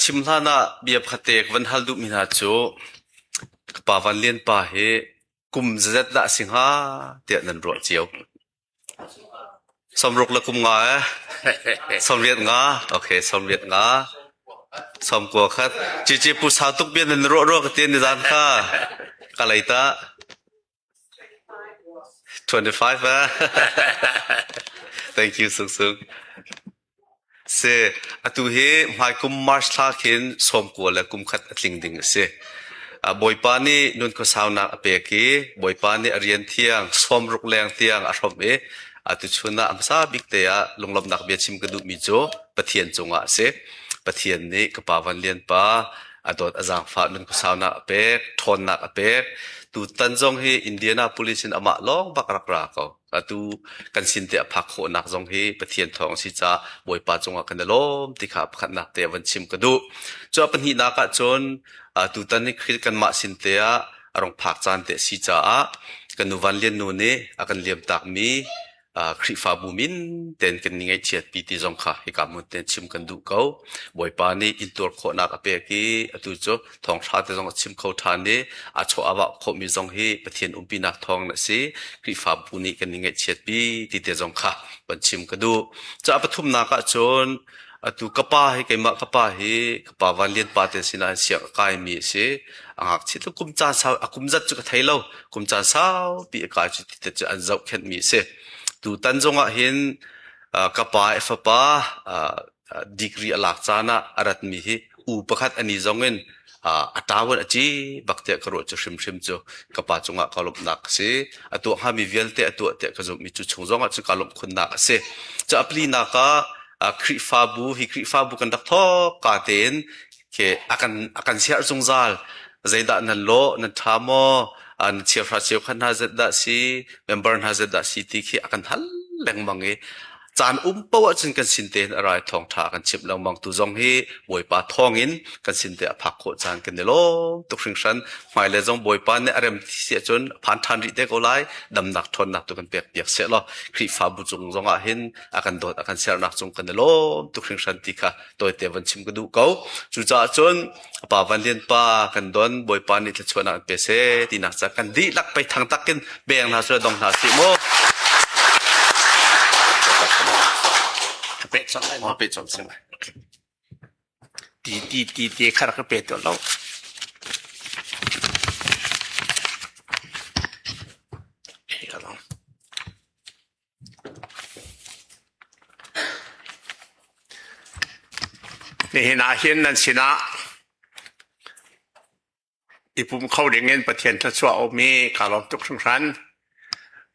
chim hlan ah bia pakhat te ka van hal duhmi hna cu ka pa Van Lian pa hi kum zazet dah a si hnga tiah nan ruah cio. Sawmruk le kum nga eh? Sawmriat nga? Okay, sawmriat nga. Sawmkua khat. Cici pu sau tuk bia nan ruah rua ka ti nizan kha. Ka lei ta. 25 eh? Thank you Sung Sung. Si, atu hi hmaikum March thla khin sawmkua le kumkhat a tling ding a si. Bawipa nih nun khuasaunak a pek i Bawipa nih a rian thiang sawmruk leng tiang a hrawmh i atuchun ah a hmasa bik te ah lunglawmhnak bia chim ka duhmi cu Pathian cungah a si. Pathian nih ka pa Van Lian pa a dawt a zaangfah nun khuasaunak a pek, ṭhawnnak a pek. Tutan zong hi Indianapolis in amah lawng bak rak ra ko. Atu kan sin te a phak khawhnak zong hi Pathian thawng a si caah Bawipa cungah kan i lawm ti kha pakhatnak te van chim ka duh. Cu a pahnihnak ah cun tutan hi Khrih kanmah sin te ah a rung phak caan te a si caah kan nu Van Lian nu nih a kan liamtakmi Khrihfabu min tein kan i ngaihchiatpi ti zong kha hika hmun tein chim kan duh ko. Bawipa nih intuar khawhnak a pek i atu cu thawngṭha te zong a chim kho ṭhan i aa chawh aa vah khawhmi zong hi Pathian umpinak thawng a si. Khrihfabu nih kan i ngaihchiatpi ti te zong kha van chim ka duh. Cu a pathumnak ah cun atu ka pa hi keimah ka pa hi ka pa Van Lian pa te sinah siang a kaimi a si. A ngakchia cu kum caan sau a kum zat cu ka thei lo. Kum caan saupi a kai cu ti te cu an zohkhenhmi a si. Tutan zong ah hin ka pa i fapa degree a lak caan ah a ratmi hi u pakhat ani zong in a ṭawan a ci bak tiah ka ruah cu hrimhrim cu ka pa cungah ka lawmhnak a si. A tuah hngami vialte a tuah tiah ka zumhmi cu chung zongah cu ka lawmh khunnak a si. Cu a plinak ah Khrihfabu hi Khrihfabu kan rak thawk ka tein khi a kan a kan siarh zungzal. Zeidah nan lawh, nan ṭha maw, nan chiahra cheukhat hna zet dah si, member hna zet dah si ti khi a kan hal lengmang i caan um paoh ahcun kan sin tein a rai thawngṭha kan chimh lengmang tu zong hi Bawipa thawngin kan sin te a phak khawh caan kan i lawm tuk hringhran. Hmailei zong Bawipa nih a rem si ahcun a phan ṭhan rih te ko lai. Damnak ṭhawnnak tu kan pek piak seh law Khrihfabu cung zong ah hin a kan dawt a kan sernak cung kan i lawm tuk hringhran ti kha tawite van chim ka duh ko. Cucaah cun pa Van Lian pa kan don Bawipa nih thluachuahnak an pe seh tinak ca kan dihlak pei thang takin beng hna seh dong hna sih mu. Ka pe cang lai. Pe cang lai. Ti ti ti ti kha rak ka pe tuah lo. Nihin ah hin nan sinah i pum kho dingin Pathian thluachuah a um i kaa lawm tuk hringhran.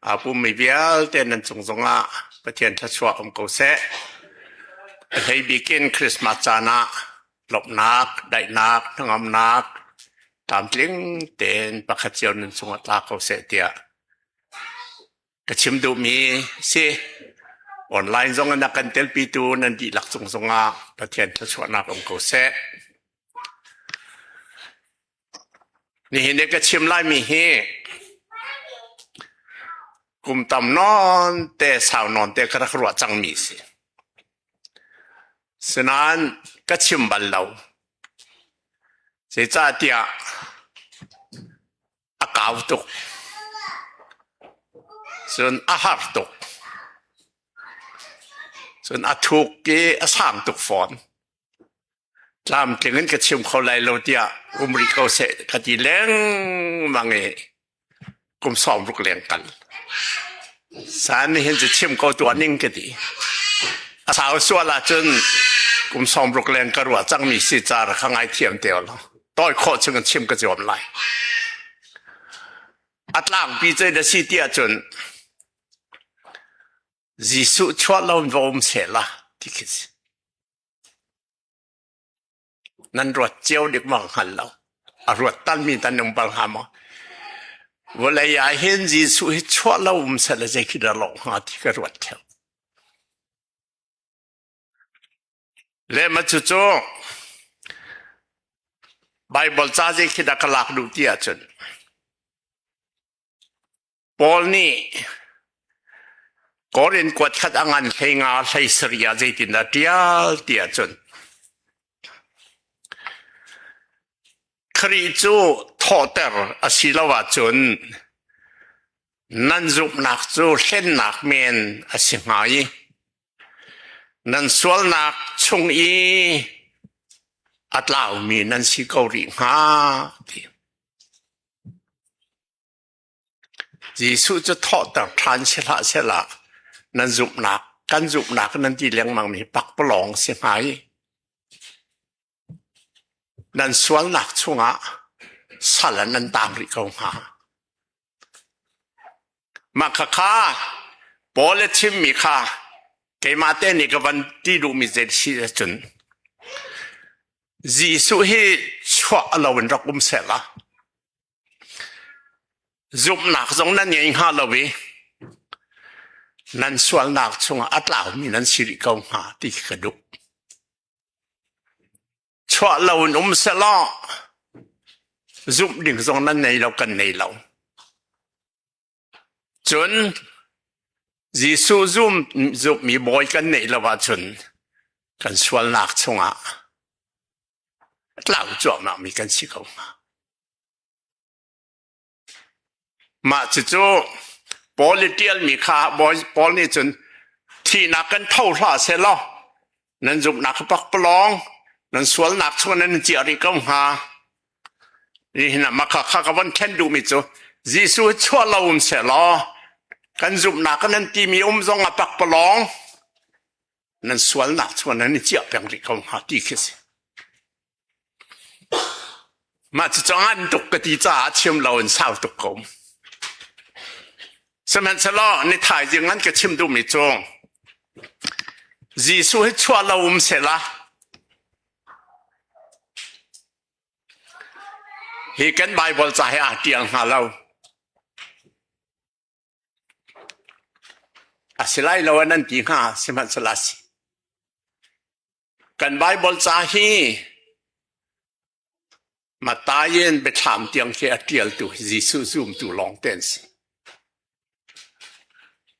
Aa pummi vialte nan cung zongah Pathian thluachuah um ko seh. A hlei bik in Christmas caan ah lawmhnak, daihnak, hnangamnak tlamtling tein pakhat cio nan cungah tla ko seh tiah Ka chim duhmi si online zong in a kan telpitu nan dihlak cung zongah Pathian thluachuahnak um ko seh. Nihin i ka chim laimi hi kum tam nawn te sau nawn te ka rak ruah cangmi si. Sinain ka chim bal lo. Zeicahtiah a kau tuk. Cun a har tuk. Cun a thuk i a sang tuk fawn. Tlamtling in ka chim kho lai lo tiah um rih ko seh ka ti lengmang i kum 60 leng kal. San nih hin cu chim ko tuah ning ka ti. A sau sual ahcun kum 60 leng ka ruah cangmi si car kha ngaithiam te law. Tawi khawh chung in chim ka zuam lai. A tlangpi cu na si ti ahcun Jesuh chuah lo in va um seh la ti khi si. Nan ruat cio dik ma hngal lo. A ruat talmi tan um bal hnga maw? Vawlei ah hin Jesuh hi chuah lo um seh la zei khi dah lawh hnga ti ka ruat theo. Lehmah cucu Baibal ca zei khi dah ka lak duh ti ahcun Paul nih Korin kuat khat a ngan hlei nga hlei sarih ah zeitindah ṭial ti ahcun. Khrih cu thawhter a si lo ahcun nan zumhnak cu hlennak men a si hnga i nan sualnak chung i a tlaumi nan si ko rih hnga ti. Jesuh cu thawhter ṭhan si hlah sehla nan zumhnak kan zumhnak nan ti lengmangmi pakpalawng si hnga i nan sualnak chungah sal ah nan taang rih ko hnga. Mah khakha Paul a chimmi kha keimah te nih ka van ti duhmi zei si ahcun Jesuh hi chuah lo in rak um sehla Zumhnak zong nan ngei hnga lo i nan sualnak chungah a tlaumi nan si rih ko hnga ti khi ka duh. Chuah lo in um sehlaw zumh ding zong nan nei lo kan nei lo. Cun Jesuh zum zumhmi bawi kan neih lo ahcun kan sualnak chungah a tlau cuahmahmi kan si ko hnga. Mah cucu Paul i ṭialmi kha Paul nih cun thihnak kan tho hlah sehlaw nan zumhnak kha pakpalawng nan sualnak chung nan ciah rih ko hnga. Nihin ah mah kha kha ka von ṭhen duhmi cu Jesuh chuah lo um sehlaw kan zumhnak nan timi um zong ah pakpalawng nan sualnak chung nan i ciah peng rih ko hnga ti khi si. Mah cu ngan tuk ka ti caah chim lo in sau tuk ko. Sihmanhsehlaw ni thaizing an ka chim duhmi cu Jesuh hi chuah lo um sehla hi kan Bible ca hi aa ṭial hnga lo. A si lai lo an ti hnga sihmanhsehlaw a si. Kan Baibal ca hi Matthai in biathlam tiang khi a ṭialtu Jesuh zumtu lawngte an si.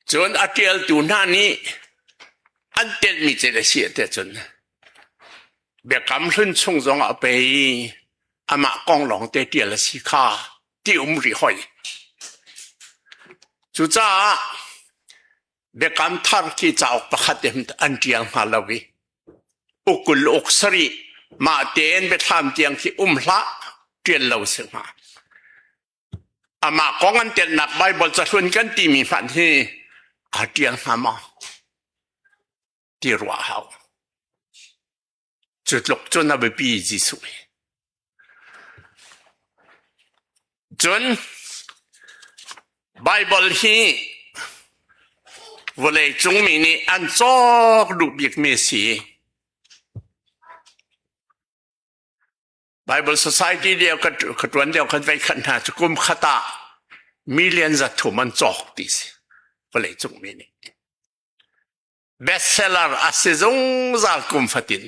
Cun a ṭialtu hna nih an telhmi cel a si te cun Biakam Hlun chung zongah pei amah kong lawngte ṭial a si kha ti um rih hoi. Cucaah Biakam Thar khi cauk pakhat in an ṭial hnga lo i ukul uk sarih mah tein biathlam tiang khi um hlah ṭial lo si hnga. Amah kong an telnak Baibal cahlun kan timi hmanh hi aa ṭial hnga maw ti ruah hau. Cu tluk cun a biapi Jesuh hi. Cun Baibal hi vawlei cungmi nih an cawk duh bikmi a si. Bible Society lio ka ṭuan lio khan vei khat hna cu kum khat ah million za thum an cawk ti si vawlei cungmi nih. Bestseller a si zungzal kum fatin.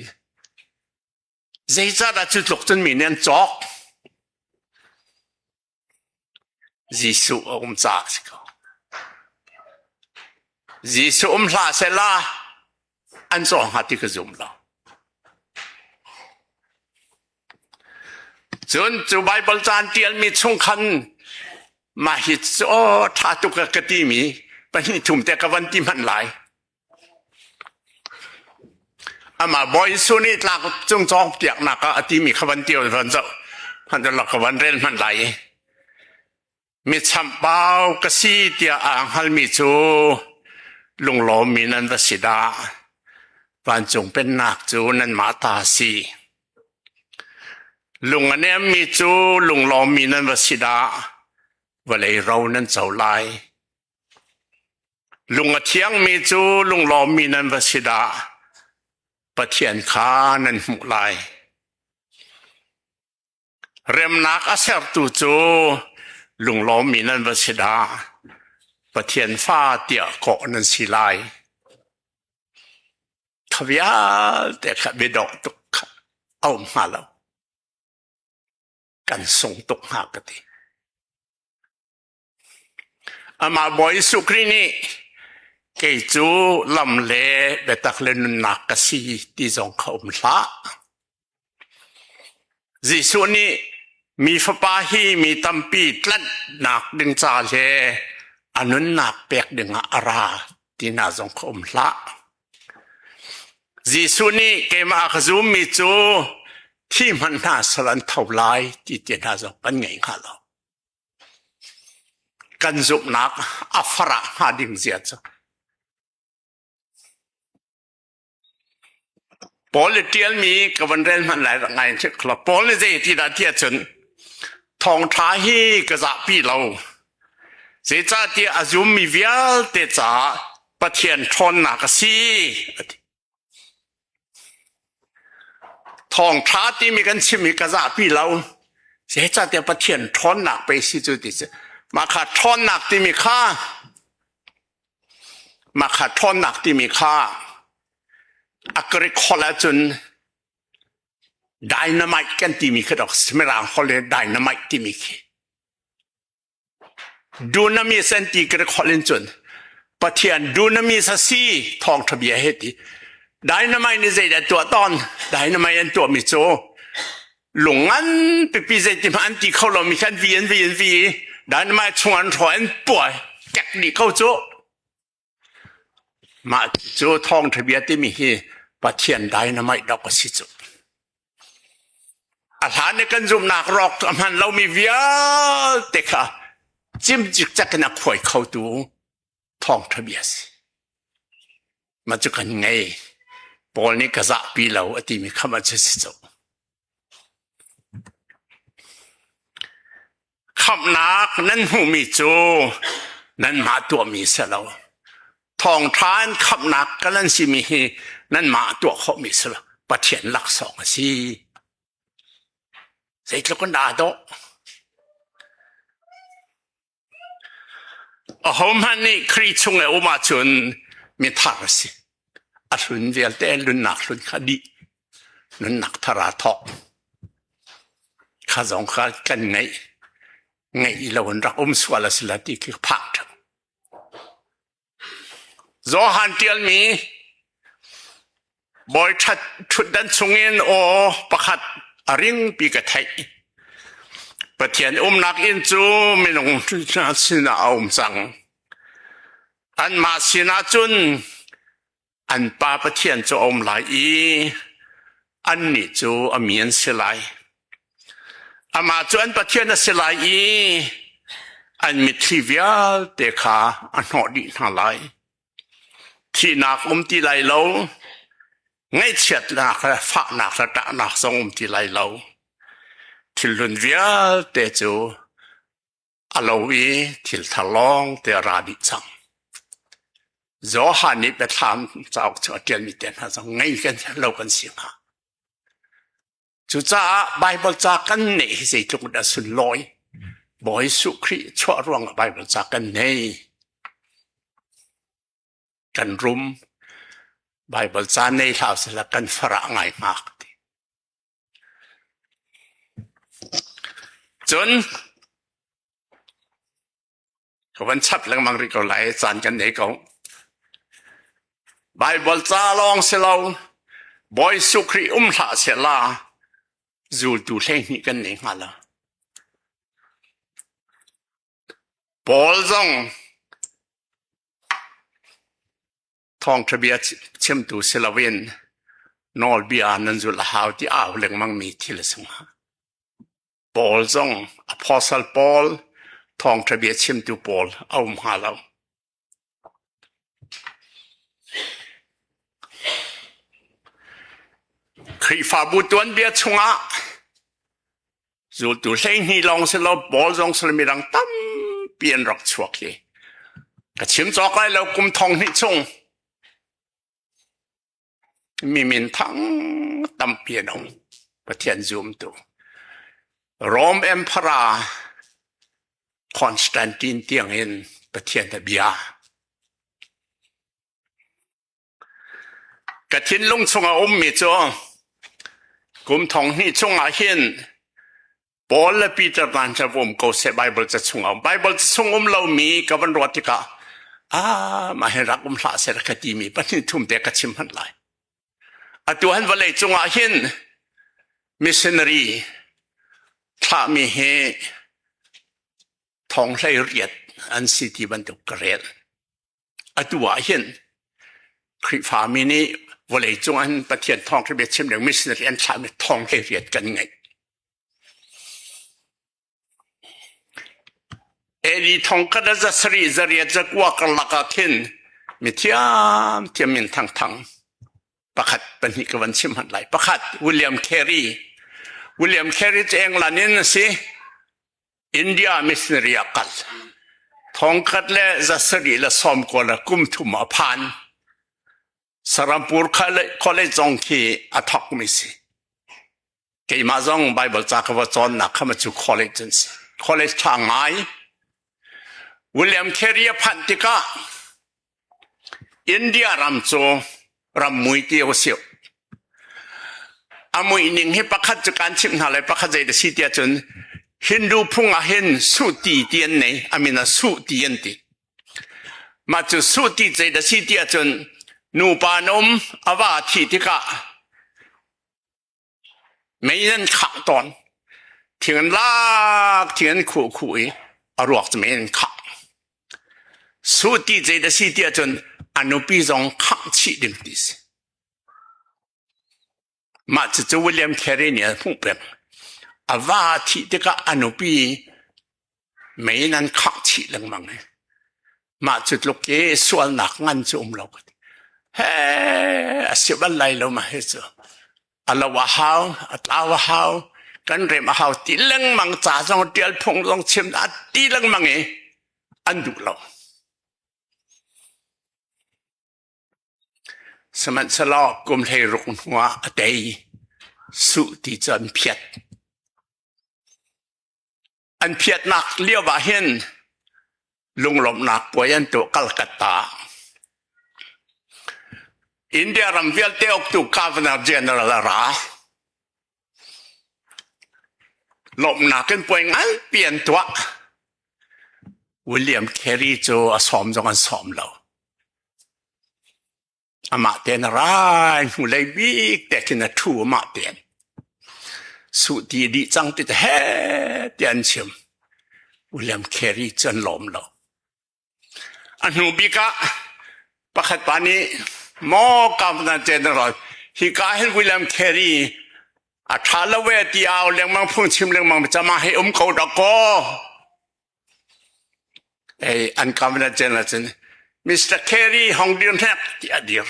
Zeicahdah cu tluk cun mi nih an cawk? Jesuh a um caah a si ko. Jesuh um hlah sehla an caw hnga ti ka zum lo. Cun cu Baibal caan ṭialmi chung khan mah hi cu aw ṭha tuk a ka timi pahnih thum te ka van ti hmanh lai. Amah Bawi Jesuh nih tlak cung cawnpiaknak ah a timi kha van ti van zoh hmanh ka van rel hmanh lai i Mi chamhbau ka si tiah aa hngalmi cu lunglawmmi nan va si dah. Vancung pennak cu nanmah ta a si. Lung a nemmi cu lunglawmmi nan va si dah. Vawlei ro nan co lai. Lung a thiangmi cu lunglawmmi nan va si dah. Pathian kha nan hmuh lai. Remnak a sertu cu lunglawmmi nan va si dah. Pathian fa tiah kawh nan si lai. Kha vialte kha biadawh tuk kha a um hnga lo. Kan sung tuk hnga ka ti. Amah Bawi Jesuh Khrih nih kei cu lam le biatak le nunnak ka si ti zong kha um hlah. Jesuh nih. Mi Fapa hi mi tampi tlanhnak ding ca le a nunnak pek dingah a ra ti hna zong kha um hlah. Jesuh nih keimah a ka zummi cu thi hmanh hna sal an tho lai ti te hna zong kan ngei hnga lo. Kan zumhnak a farah hnga ding zia cu Paul nih ṭialmi ka van rel hmanh lai rak ngai in khlo. Paul nih zei ti dah ti ahcun thawngṭha hi ka zahpi lo. Zeicahtiah a zummi vialte caah Pathian ṭhawnnak a si. A ti. Thawngṭha timi kan chim hi ka zahpi lo. Zeicahtiah Pathian ṭhawnnak pei si cu ti si. Mah kha ṭhawnnak timi kha Mah kha ṭhawnnak timi kha a Greek holh ahcun dynamite kan timi khi dok Mirang holh in dynamite timi khi. Dunamis an ti Greek holh in cun Pathian dunamis a si thawngṭha bia he ti. Dynamite nih zeidah tuah tawn? Dynamite an tuahmi cu lung ngan pipi zeiti hmanh an ti kho lomi khan vi an vi an vi i dynamite chung an hrawh an puai kek dih ko cu mah cu thawngṭha bia timi hi Pathian dynamite dok a si cu a hlan i kan zumhnak rawk a hman lomi vialte kha cim cikcek in a khuai khotu thawngṭha bia si Mah cu kan ngei. Paul nih ka zahpi lo a timi kha mah cu si cu. Khamhnak nan hmuhmi cu nanmah tuahmi si lo. Thawngṭha in khamhnak kan an simi hi nanmah tuah khawhmi si lo. Pathian laksawng a si. Zeitluk in dah dawh. Ahohmanh nih Khrih chung i um ahcun mithar a si. A hlun vialte nunnak hlun kha dih. Nunnak thar aa thawk. Kha zong kha kan ngeih. Ngeih lo in rak um sual a si la ti khi ka phak ṭheo. Johan ṭialmi bawi ṭhat ṭhutdan chungin aw pakhat a ringpi ka theih. Pathian umnak inn cu minung hna sinah a um cang. Anmah sinah cun an Pa Pathian cu a um lai i annih cu a mi an si lai. Amah cu an Pathian a si lai i an mitthli vialte kha a hnawh dih hna lai. Thihnak um ti lai lo, ngaihchiatnak le fahnak le ṭahnak zong um ti lai lo. Thilhlun vialte cu a lo i thil thar lawng te a ra dih cang. Johan nih biathlam cauk cu a ṭialmi te hna zong ngei kan lo kan si hnga. Cucaah Baibal ca kan neih hi zeitluk in a sunlawi. Bawi Jesuh Khrih chuah ruangah Baibal ca kan nei. Kan rum. Baibal ca nei hlah sehla kan farah ngai hnga ka ti. Cun Ka van chap lengmang rih ko lai, caan kan nei ko. Baibal ca lawng si lo, Bawi Jesuh Khrih um hlah sehla, zultu 12 kan nei hnga lo. Paul zong thawngṭha bia chimtu si loin nawlbia nan zulh a hau ti au lengmangmi thil a si hnga. Paul zong Apostle Paul thawngṭha bia chimtu pawl a um hnga lo. Khrihfabu tuanbia chungah zultu 12 lawng si lo Paul zong si lo midang tampi an rak chuak hi. Ka chim cawk lai lo kum thong hnih chung Mi minthang tampi an um. Pathian zumtu. Rome Emperor Constantine tiangin Pathian a bia. Ka thinlung chungah ummi cu kum thong hnih chungah hin Paul le Peter hna cu um ko seh Bible ca chung um. Bible ca chung um lomi ka van ruah tikah ah mah hi rak um hlah seh ka timi pahnih thum te ka chim hmanh lai. Atu han vawlei cungah hin missionary. Thlahmi hi thong 18 an si ti bantuk ka rel. Atu ah hin Khrihfami nih vawleicung an Pathian thawngṭha bia chim ding missionary an thlahmi thong 18 kan ngeih. AD thongkhat le 7 zariat zakua karlak ah khin mi thiamthiam min thangthang pakhat pahnih ka van chim hmanh lai. Pakhat William Carey. William Carey cu England in a si. India missionary ah kal. Thongkhat le 790 le kum thum a phan. Sarampur College zong khi a thawkmi si. Keimah zong Bible ca ka va cawnnak kha ma cu college an si. College ṭha ngai. William Carey a phanh tikah India ram cu ram mui ti a si. A mui ning hi pakhat cu kan chimh hna lai pakhat zei da si tiah cun Hindu phung ah hin suti ti an nei a min ah suti an ti. Mah cu suti zei da si tiah cun nupa na um a va thi tikah Mei in an khah tawn. Thing an lak, thing an khuh khuh i a ruak cu mei in an khah. Suti zei dah si ti ahcun a nupi zong khangh chih ding ti si. Mah cucu William Carey nih a hmuh peng. A va thih tikah a nupi mei in an khangh chih lengmang i mah cu tluk i sualnak ngan cu um lo ka ti. He a si bal lai lo ma hi cu. A lo a hau, a tlau a hau, kan rem a hau ti lengmang ca zong ṭial phung zong chim a ti lengmang i an duh lo. Sihmanhsehlaw kum 16 hnuah a tei. Suh ti cu an phiat. An phiatnak lio ah hin lunglawmhnak puai an tuah Calcutta. India ram vialte uktu Governor General a ra. Lawmhnak in puai nganpi an tuah. William Carey cu a sawm zong an sawm lo. Amah tein a rai hnulei bik te khin a ṭhu amah tein. Suhti dih cang ti he tiah an chim. William Carey cu an lawm lo. A hnu bik ah pakhat pa nih maw Governor General hika hin William Carey a ṭha lo ve ti au lengmang phungchim lengmang cama hei um ko dah kaw Ei an Governor General cun Mr. Kerry hong dir hnek tiah a dir.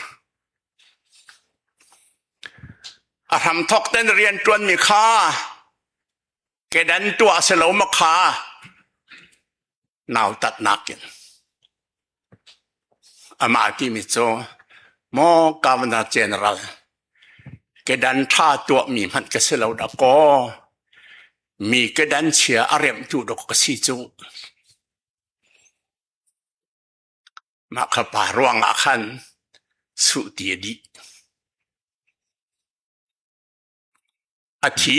A hramthok ten rian ṭuanmi kha kedan tuah si lo ma kha nautatnak in amah timi cu maw Governor General kedan ṭha tuahmi hmanh ka si lo dah kaw Mi kedan chia a remhtu dawk ka si cu. Mah kha pa ruangah khan suh ti a dih. A thi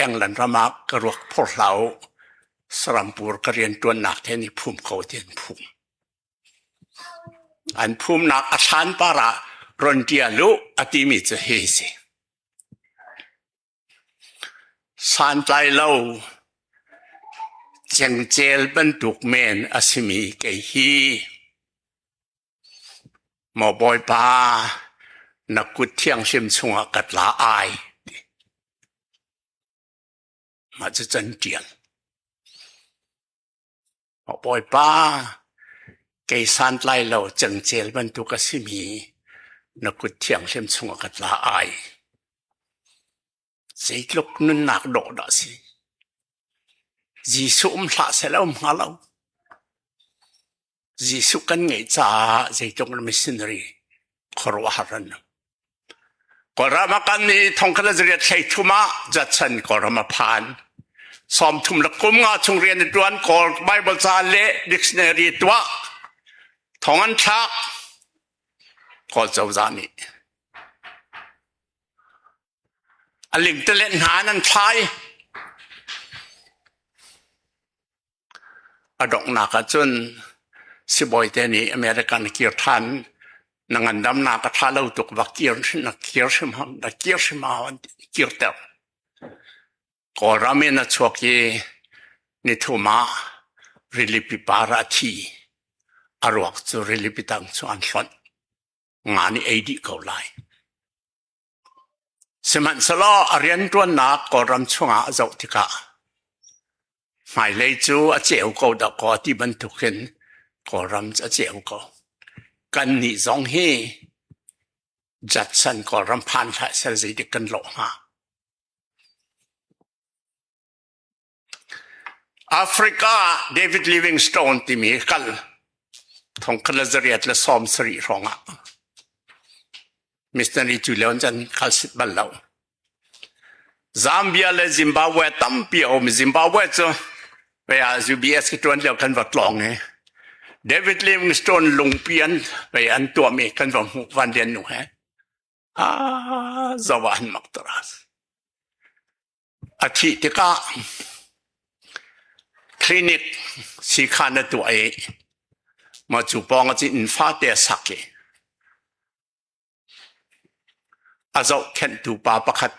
England ram ah ka ruak phor hlah u. Sarampur ka rianṭuannak te nih phum ko ti an phum. An phumnak a thlan par ah ron ṭial u a timi cu hi si. Santlai lo cengcel bantuk men a simi kei hi maw Bawipa na kut thianghlim chungah ka tla ai ti. Mah cu can ṭial. Bawipa, kei santlai lo cengcel bantuk a simi na kut thianghlim chungah ka tla ai. Zeitluk nunnak dawh dah a si. Jesuh um hlah seh um hnga lo. Jesuh kan ngeih caah zeitluk missionary khuaruahhar an um. Kawlram ah kan i thongkhat le zariat 33 ah Judson Kawlram a phan. 30 le kum nga chung rian a ṭuan Kawl Bible ca le dictionary tuah. Thong an thlak. Kawl cozah nih. A lingtalet hna in an thlai. A donghnak ahcun sibawi te nih American kir ṭhan na ngandamnak a ṭha lo tuk va kir na kir hrim na kir hrim hau an ti kirter. Kawlram in a chuak i nithum ah rilipi par ah a thi. A ruak cu rilipi tang cu an hlonh. Nga nih ei dih ko lai. Sihmanhsehlaw a rianṭuannak Kawlram chungah a zoh tikah hmailei cu a ceu ko dahkaw ti bantukin Kawlram cu a ceu ko. Kannih zong hi Judson Kawlram phan hlah seh zeidik kan lawh hnga. Africa ah David Livingstone timi kal thongkhat le zariat le 70 hrawng ah missionary cu lio can kal sit bal lo. Zambia le Zimbabwe tampi a um. Zimbabwe cu vei ah UBS ka ṭuan lio kan va tlawng i David Livingstone lungpi an vei an tuahmi kan va hmuh Van Lian nu he. Ah, zoh ah an mak taras. A thih tikah clinic siikhan a tuah i mah cu pawng ah cun inn fate a sak i a zohkhenhtu pa pakhat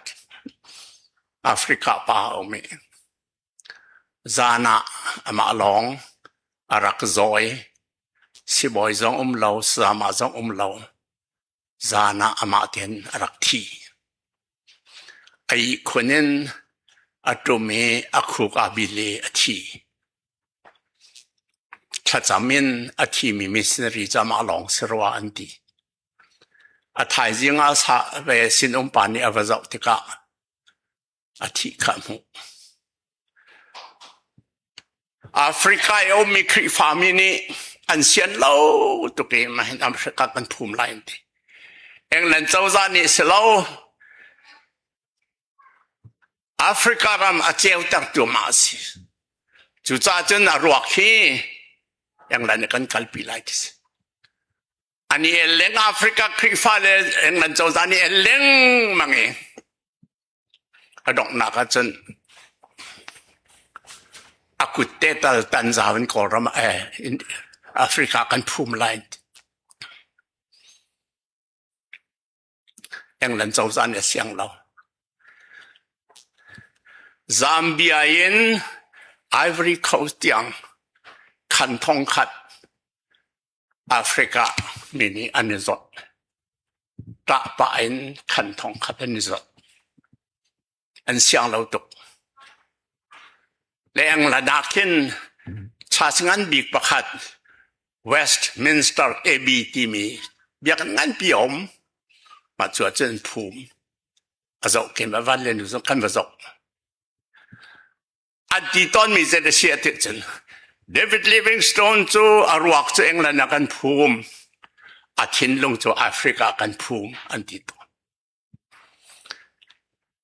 Africa pa a um i zan ah amah lawng a rak zaw i sibawi zong um lo, sayamah zong um lo. Zan ah amah tein a rak thi. A ihkhun in a ṭum i a khuk aa bil i a thi. Thlacam in a thimi missionary cu amah lawng si rua an ti. A thaizing ah ve sinum pa nih a va zoh tikah a thih kha a hmuh. Africa i a ummi Khrihfami nih an sian lo tuk i mah hin Africa kan phum lai an ti. England cozah nih si lo Africa ram a ceutertu mah a si. Cucaah cun a ruak hi England nih kan kalpi lai ti si. An i el leng Africa Khrihfa le England cozah nih el lengmang i A donghnak ahcun a kut te tal tan zau in Kawlram eh, Africa kan phum lai. England cozah nih a siang lo. Zambia in Ivory Coast tiang khan thong khat Africa mi nih an i zawt. Ṭah pah in khan thong khat an i zawt. An siang lo tuk. Le England ah khin church ngan bik pakhat Westminster Abbey timi biakinn nganpi a um. Mah cu ahcun phum a zoh khin va van le nu zong kan va zoh. An ti tawnmi zei a si ti cun David Livingstone cu a ruak cu England ah kan phum a thinlung cu Africa ah kan phum an ti tawn.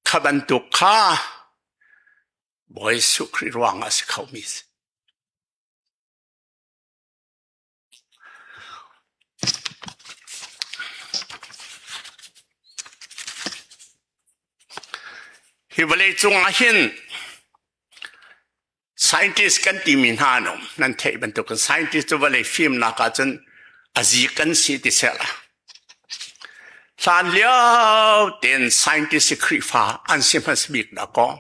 Kha bantuk kha Bawi Jesuh Khrih ruangah a si khomi si. Hi vawleicung ah hin scientist kan timi hna an um. Nan theih bantukin scientist cu vawlei fimnak ahcun a zik kan si ti sehla. Hlan lio tein scientist hi Khrihfa an si hmasa bik dah kaw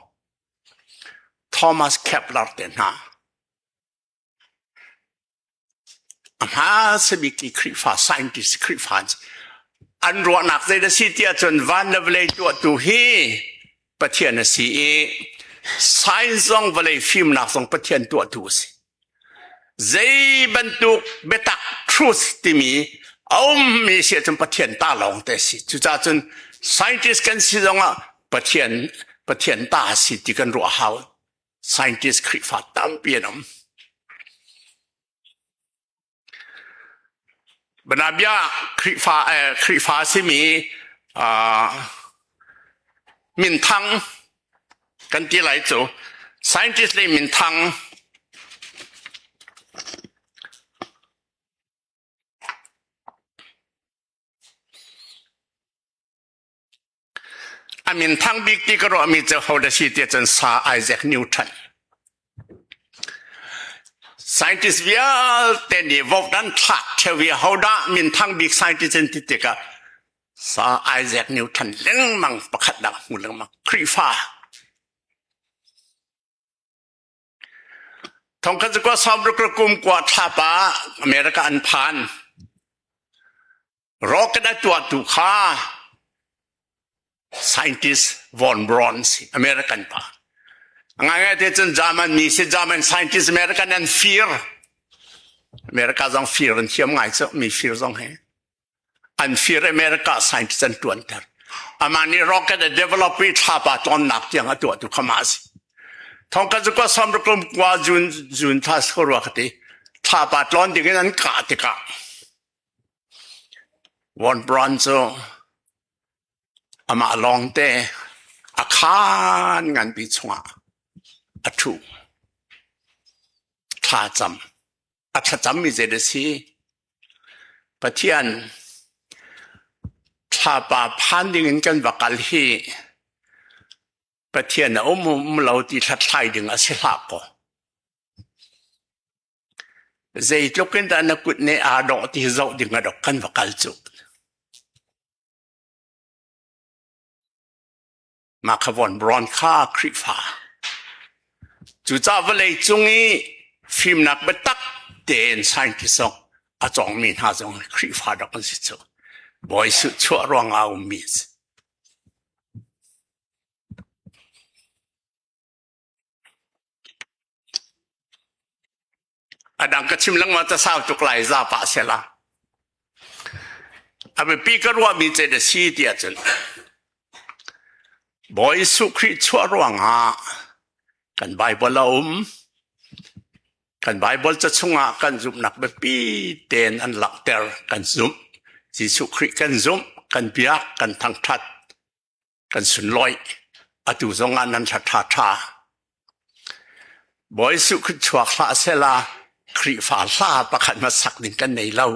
Thomas Kepler te hna A hmasa bik i Khrihfa scientist Khrihfa an ruahnak zei a si tiah cun van le vawlei tuahtu hi Pathian a si i science zong vawlei fimnak zong Pathian tuahtu a si. Zei bantuk biatak truth timi a ummi si ahcun Pathian ta lawng te a si. Cucaah cun scientist kan si zongah Pathian Pathian ta a si ti kan ruah hau. Scientist Khrihfa tampi an um. Banabia Khrihfa eh, Khrihfa simi uh, minthang kan ti lai cu scientist le minthang A minthang bik ti ka ruahmi cu hodah si tiah cun Sir Isaac Newton. Scientist vialte nih vote an thlak ṭheo i hodah minthang bik scientist an ti tikah Sir Isaac Newton lengmang pakhat dah hmu lengmang. Khrihfa. Thongkhat zakua sawmruk le kum kua thlapa America an phan. Rocket a tuahtu kha scientist von Braun si American pa. Ngai ngai te cun German mi si German scientist American an fir. America zong fir an thiam ngai cu mi fir zong he. An fir America scientist an tuanter. Amah nih rocket a develop i thlapa tlawnnak tiang a tuah tu kha mah si. Thongkhat cu kwa samrakum kwa June June thla rua ka ti. Thlapa tlawn ding in an kah tikah Von Braun cu amah lawngte a khaan nganpi chungah a ṭhu. Thlacam. A thlacammi zei a si? Pathian thlapa phan dingin kan va kal hi Pathian a um um lo ti hlathlai ding a si hlah kaw. Zeitluk in dah na kut nih aa dawh ti zoh ding a dok kan va kal cu. Mah kha von Braun kha Khrihfa. Cucaah vawlei cung i fimnak biatak tein scientist zong a cawngmi hna zong Khrihfa dok an si cu. Bawi Suh chuah ruangah a ummi a si. A dang ka chim lengmang ca sau tuk lai za pah sela. A biapi ka ruahmi ce na si ti ahcun Bawi Jesuh Khrih chuah ruangah kan Bible a um. Kan Bible ca chungah kan zumhnak biapi tein an langhter kan zumh. Jesuh Khrih kan zumh, kan biak, kan thangṭhat. Kan sunlawih. Atu zongah nan hla ṭha ṭha. Bawi Jesuh Khrih chuak hlah sela Khrihfa hla pakhat hmanh sak ding kan nei lo.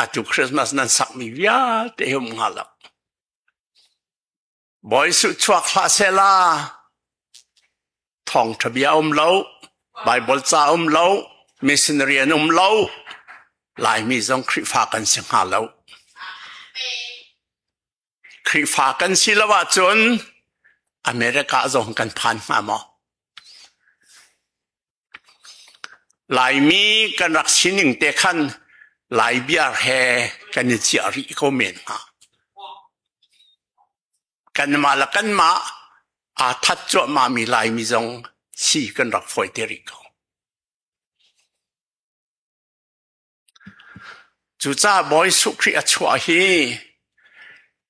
Atu Christmas nan sakmi vialte hi um hnga lo. Bawi Jesuh chuak hlah sela thawngṭha bia um lo, Bible ca um lo, missionary an um lo, Laimi zong Khrihfa kan si hnga lo. Khrihfa kan si lo ahcun America zong kan phan hnga maw? Laimi kan rak sining te khan Lai bia he kan i ciah rih ko men hnga. Kanmah le kanmah aa that cuahmahmi Laimi zong si kan rak fawi te rih ko. Cucaah Bawi Jesuh Khrih a chuah hi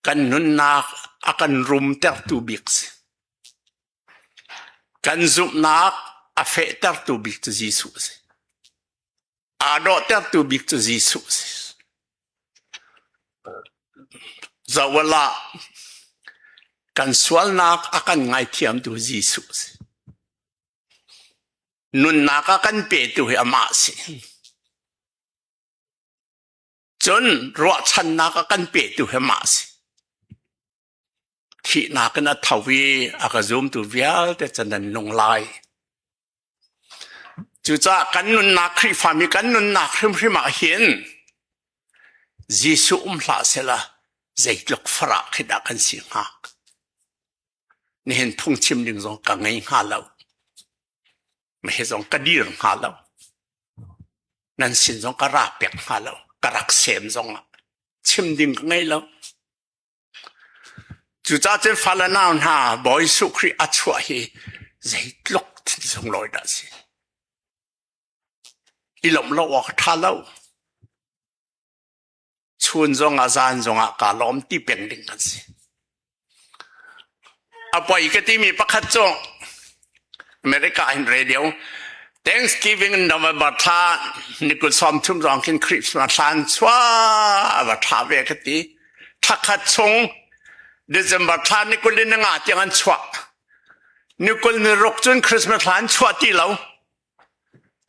kan nunnak a kan rumtertu bik si. Kan zumhnak a fehtertu bik cu Jesuh a si. Aa dawhtertu bik cu Jesuh a si. Zoh ah kan sualnak a kan ngaithiamtu Jesuh a si. Nunnak a kan petu hi amah a si. Cun ruahchannak a kan petu hi amah a si. Thihnak in a tho i a ka zumtu vialte cu nan nung lai. Cucaah kan nunnak Khrihfami kan nunnak hrimhrim ah hin Jesuh um hlah sehla zeitluk farah khi dah kan si hnga. Nihin phungchim ding zong ka ngei hnga lo. Mahi zong ka dir hnga lo. Nan sin zong ka ra pek hnga lo. Ka rak sem zong ah chim ding ka ngei lo. Cucaah cun fale nau hna Bawi Jesuh Khrih a chuah hi zeitluk thil sunglawi dah a si. I lawmh lo awk a ṭha lo. Chun zongah zan zongah kaa lawm ti peng ding kan si. A poi ka timi pakhat cu America in radio Thanksgiving November thla ni kul 30 zong khin Christmas thla an chuah va ṭha ve ka ti. Thla khat chung December thla ni kul in nga tiang an chuah. Ni kul ni ruk cun Christmas thla an chuah ti lo.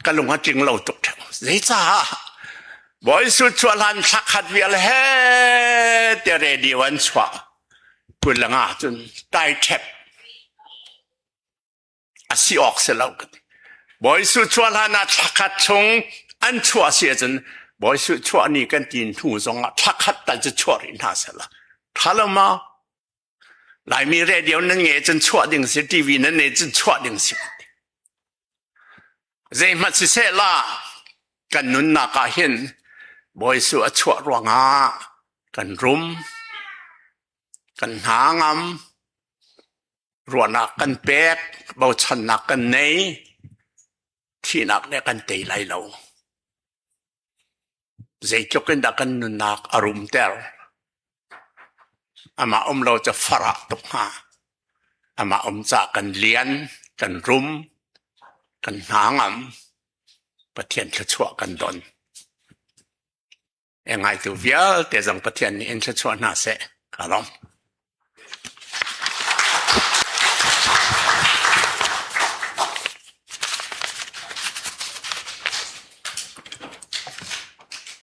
Ka lung a tling lo tuk ṭheo. Zeicah? Bawi Jesuh chuah hlan thla khat vial he te radio an chuah. Kul le nga cun tai ṭhep a si awk si lo ka ti. Bawi Jesuh chuah hlan ah thla khat chung an chuah si ahcun Bawi Jesuh chuah ni kan ti hnu zong ah thla khat tal cu chuah rih hna sehla. Ṭha lo ma? Laimi radio nan nge cun chuah ding si, TV nan ne cun chuah ding si. Zeihmanh siseh la kan nunnak ah hin Bawi Jesuh a chuah ruangah kan rum, kan hna ngam, ruahnak kan pek, bochannak kan nei, thihnak nih kan tei lai lo. Zeitluk in dah kan nunnak a rumter. Amah um lo cu farah tuk hnga. Amah um cah kan lian, kan rum, kan hna ngam. Pathian thluachuah kan don. E ngaitu vialte zong Pathian nih in thluachuah hna seh. Ka lawm.